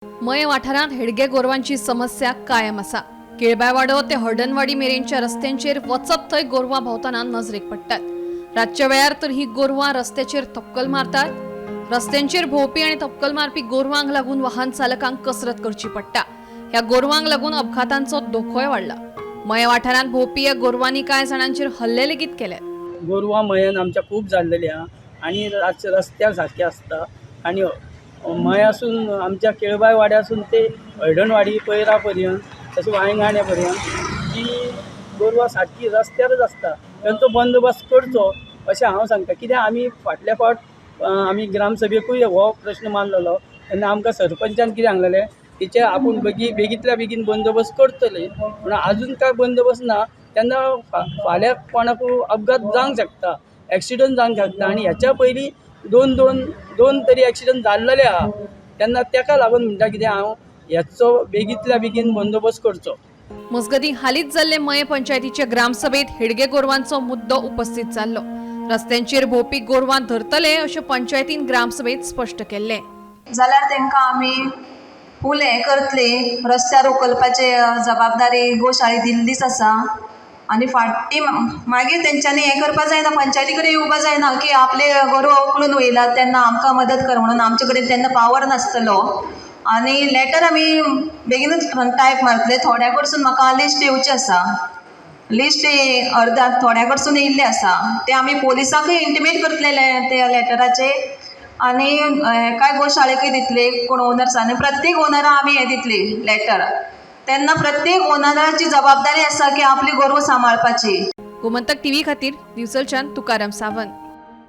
मये वाठारांत हेडगे गोरवांची समस्या कायम आसा. केळबायवाडो ते हळदणवाडी मेरेनच्या रस्त्यांचेर वचत थंय गोरवां भोंवतना नजरेक पडटात. रातच्या वेळार तर ही गोरवां रस्त्याचेर थपकल मारतात. रस्त्यांचेर भोंवपी आनी थपकल मारपी गोरवांक लागून वाहन चालकांक कसरत करची पडटा. ह्या गोरवांक लागून अपघातांचो धोकोय वाडला. मये वाठारांत भोंवपी ह्या गोरवांनी कांय जाणांचेर हल्ले लेगीत केले. गोरवां मयेन आमच्या खूब जाल्लेली आहा आनी रातचे रस्त्यार सारकें आसता आनी मयासून आमच्या केळबाय वाड्यासून ते हळदणवाडी पैरा पर्यंत तशें वांयंगाण्या पर्यंत ती गोरवां सारकी रस्त्यारच आसता. तेंचो बंदोबस्त करचो अशें हांव सांगता. कित्याक आमी फाटल्या फावट आमी ग्रामसभेकूय हो प्रश्न मांडलेलो तेन्ना आमकां सरपंचान कितें सांगलेलें, तेचेर आपूण बेगींतल्या बेगीन बंदोबस्त करतले पूण आजून काय बंदोबस्त ना. तेन्ना फाल्यां कोणाकूय अपघात जावंक शकता, एक्सिडंट जावंक शकता आनी ह्याच्या पयलीं दोन दोन दोन तरी एक्सिडंट जाल्लेले आहा. तेन्ना तेका लागून म्हणटा कितें हांव ह्याचो बेगींतल्या बेगीन बंदोबस्त करचो. मजगतीं हालींच जाल्ले मये पंचायतीचे ग्रामसभेत हेडगे गोरवांचो मुद्दो उपस्थित जाल्लो. रस्त्यांचेर भोंवपी गोरवां धरतले अशें पंचायतीन ग्रामसभेत स्पश्ट केल्लें. जाल्यार तांकां आमी फूल हें करतले. रस्त्यार उखलपाचे जबाबदारी गोशाळी दिल्लीच आसा आनी फाटी मागीर तेंच्यांनी हें करपा जायना, पंचायती कडेन येवपा जायना की आपले गोरवां उखलून वयला तेन्ना आमकां मदत कर म्हणून. आमचे कडेन तेन्ना पावर नासतलो आनी लेटर आमी बेगीनूच टायप मारतले. थोड्या कडसून म्हाका लिस्ट येवची आसा, लिस्ट अर्दा थोड्या कडसून येयल्ले आसा, ते आमी पोलिसांकूय इंटिमेट करतले ते लेटराचे आनी कांय गोशाळेकूय दितले कोण ओनर्स आनी प्रत्येक ओनरा आमी हें दितली लेटर. तेन्ना प्रत्येक ओनराची जबाबदारी आसा की आपली गोरवां सांबाळपाची. गोमंतक टीव्ही खातीर दिवचलच्यान तुकाराम सावंत.